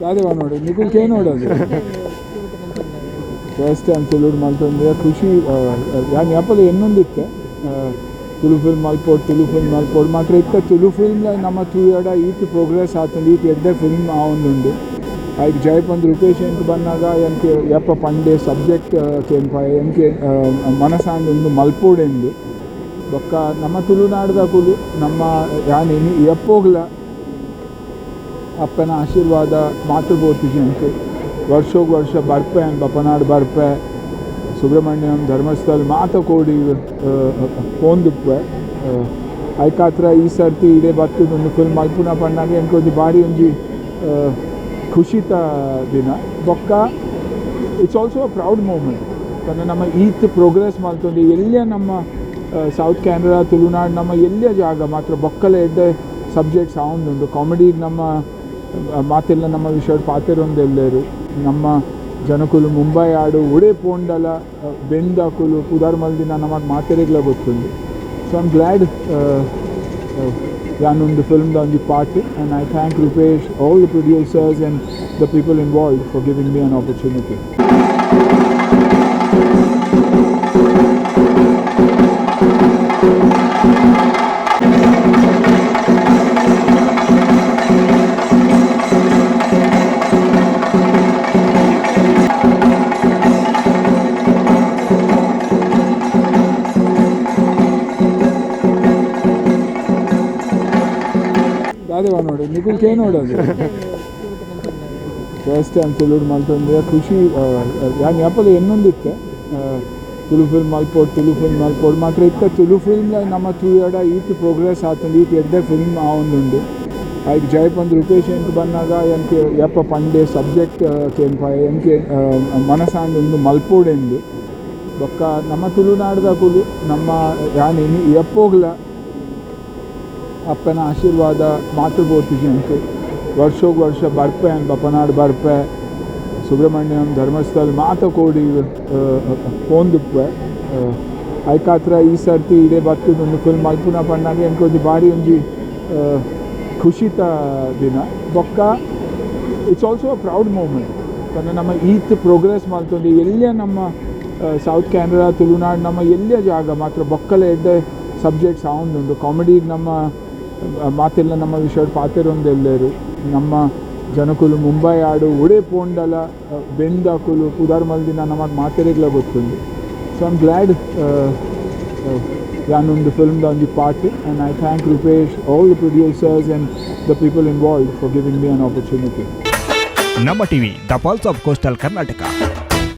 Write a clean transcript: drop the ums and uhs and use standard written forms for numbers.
ದಾದೆ ನೋಡು, ನಿಕುಲ್ ಕೇನೋಡದು. First time ತುಳುಡು ಮಲ್ತೊಂದು ಖುಷಿ. ಯಾನ್ ಯಾಪಲ ಎನ್ನೊಂದಿತ್ತೆ, ತುಳು ಫಿಲ್ಮ್ ಮಲ್ಪೊಡು, ತುಳು ಫಿಲ್ಮ್ ಮಲ್ಪೊಡು. ಮಾತ್ರ ಇತ್ತೆ ತುಳು ಫಿಲ್ಮ್ ನಮ್ಮ ತೂಯಡ ಈತ್ ಪ್ರೋಗ್ರೆಸ್ ಆತುಂಡು, ಈತ್ ಎಡ್ಡೆ ಫಿಲ್ಮ್ ಆವೊಂದುಂಡು. ಐಕ್ ಜೈ ಪಂದ್ ರೂಪೇಶ್ ಎಂಕ್ ಬನ್ನಗ ಎಂಕ್ ಯಪ್ಪ ಪಂಡೆ, ಸಬ್ಜೆಕ್ಟ್ ಕೇನ್ಪಾಯ, ಎಂಕ್ ಮನಸಾಂಡ್ ಉಂದು ಮಲ್ಪೊಡೆಂದು. ಬೊಕ್ಕ ನಮ್ಮ ತುಳುನಾಡ್ದಕುಲು ನಮ್ಮ ಯಾನ್ ಇನಿ ಎಪ್ಪೋಗ್ಲ ಅಪ್ಪನ ಆಶೀರ್ವಾದ ಮಾತೃ ಬೋರ್ತಿಜಿ ಎಂಕ್. ವರ್ಷೋಗ್ ವರ್ಷ ಬರ್ಪೆ, ಬಪ್ಪನಾಡು ಬರ್ಪೆ, ಸುಬ್ರಹ್ಮಣ್ಯಂ, ಧರ್ಮಸ್ಥಳ ಮಾತ ಕೋಡಿ ಪೋಂದುಪ್ಪೆ. ಐಕಾತ್ರ ಈ ಸರ್ತಿ ಇಡೇ ಬತ್ತದ ಒಂದು ಫಿಲ್ಮ್ ಮಲ್ಪುನ ಪಣ್ಣಾಗ ಎಂಕ್ ಒಂಜಿ ಬಾರಿ ಒಂಜಿ ಖುಷಿತ ದಿನ. ಬೊಕ್ಕ it's also a proud moment ಪಂಡ ನಮ್ಮ ಈತ್ ಪ್ರೋಗ್ರೆಸ್ ಮಲ್ತೊಂದು ಎಲ್ಲಿಯ ನಮ್ಮ ಸೌತ್ ಕ್ಯಾನರಾ, ತುಳುನಾಡು ನಮ್ಮ ಎಲ್ಲಿಯ ಜಾಗ ಮಾತ್ರ ಬೊಕ್ಕಲ ಎಡ್ಡೆ ಸಬ್ಜೆಕ್ಟ್ಸ್ ಆವೊಂದುಂಡು. ಕಾಮಿಡಿ ನಮ್ಮ ಮಾತೆಲ್ಲ ನಮ್ಮ ವಿಷಯ ಪಾತೆರೊಂದೆಲ್ಲೆರು. ನಮ್ಮ ಜನಕುಲು ಮುಂಬೈ ಆಡು ಒಡೆ ಪೋಂಡಲ ಬೆಂದಕುಲು ಪುದರ್ ಮಲ್ದಿನ ನಮಕ್ ಮಾತೆರೆಗ್ಲ ಗೊತ್ತುಂಡು. So I'm glad ಯಾನೊಂದು ಫಿಲ್ಮ್ದ ಒಂಜಿ part, and I thank Rupesh, all the producers and the people involved for giving me an opportunity. ದಾದೆ ನೋಡು, ನಿಕುಲ್ ಕೇನೋಡದು. ಫಸ್ಟ್ ಟೈಮ್ ತುಳುಡು ಮಲ್ತೊಂದು ಖುಷಿ. ಯಾನ್ ಯಾಪಲ ಎನ್ನೊಂದಿತ್ತೆ, ತುಳು ಫಿಲ್ಮ್ ಮಲ್ಪೊಡು, ತುಳು ಫಿಲ್ಮ್ ಮಲ್ಪೊಡು. ಮಾತ್ರ ಇತ್ತೆ ತುಳು ಫಿಲ್ಮ್ ನಮ್ಮ ತೂಯಡ ಈತ್ ಪ್ರೋಗ್ರೆಸ್ ಆತುಂಡು, ಈತ್ ಎಡ್ಡೆ ಫಿಲ್ಮ್ ಆವೊಂದುಂಡು. ಐಕ್ ಜೈ ಪಂದ್ ರೂಪೇಶ್ ಎಂಕ್ ಬನ್ನಗ ಎಂಕ್ ಯಪ್ಪ ಪಂಡೆ, ಸಬ್ಜೆಕ್ಟ್ ಕೇನ್ಪಾಯ, ಎಂಕ್ ಮನಸಾಂಡ್ ಉಂದು ಮಲ್ಪೊಡೆಂದು. ಬೊಕ್ಕ ನಮ್ಮ ತುಳುನಾಡ್ದಕುಲು ನಮ್ಮ ಯಾನ್ ಇನಿ ಎಪ್ಪೋಗ್ಲ ಅಪ್ಪನ ಆಶೀರ್ವಾದ ಮಾತೃ ಬೋರ್ತಿಜಿ ಎಂಕ್. ವರ್ಷೋಗ್ ವರ್ಷ ಬರ್ಪೆ, ಬಪ್ಪನಾಡು ಬರ್ಪೆ, ಸುಬ್ರಹ್ಮಣ್ಯಂ, ಧರ್ಮಸ್ಥಳ ಮಾತ ಕೋಡಿ ಪೋಂದುಪ್ಪೆ. ಐಕಾತ್ರ ಈ ಸರ್ತಿ ಇಡೇ ಬತ್ತದ ಒಂದು ಫಿಲ್ಮ್ ಮಲ್ಪುನ ಪಣ್ಣಾಗ ಎಂಕ್ ಒಂಜಿ ಬಾರಿ ಒಂಜಿ ಖುಷಿತ ದಿನ. ಬೊಕ್ಕ it's also a proud moment ಪಂಡ ನಮ್ಮ ಈತ್ ಪ್ರೋಗ್ರೆಸ್ ಮಲ್ತೊಂದು ಎಲ್ಲಿಯ ನಮ್ಮ ಸೌತ್ ಕ್ಯಾನರಾ, ತುಳುನಾಡು ನಮ್ಮ ಎಲ್ಲಿಯ ಜಾಗ ಮಾತ್ರ ಬೊಕ್ಕಲ ಎಡ್ಡೆ ಸಬ್ಜೆಕ್ಟ್ಸ್ ಆವೊಂದುಂಡು. ಕಾಮಿಡಿ ನಮ್ಮ ಮಾತೆಲ್ಲ ನಮ್ಮ ವಿಷಯ ಪಾತೆರೊಂದೆಲ್ಲೆರು. ನಮ್ಮ ಜನಕುಲು ಮುಂಬೈ ಆಡು ಒಡೆ ಪೋಂಡಲ ಬೆಂದಕುಲು ಪುದರ್ ಮಲ್ದಿನ ನಮಕ್ ಮಾತೆರೆಗ್ಲ ಗೊತ್ತುಂಡು. So I'm glad ಯಾನೊಂದು ಫಿಲ್ಮ್ದ ಒಂಜಿ part, and I thank Rupesh, all the producers and the people involved for giving me an opportunity. ನಮ್ಮ TV, the pulse of coastal Karnataka.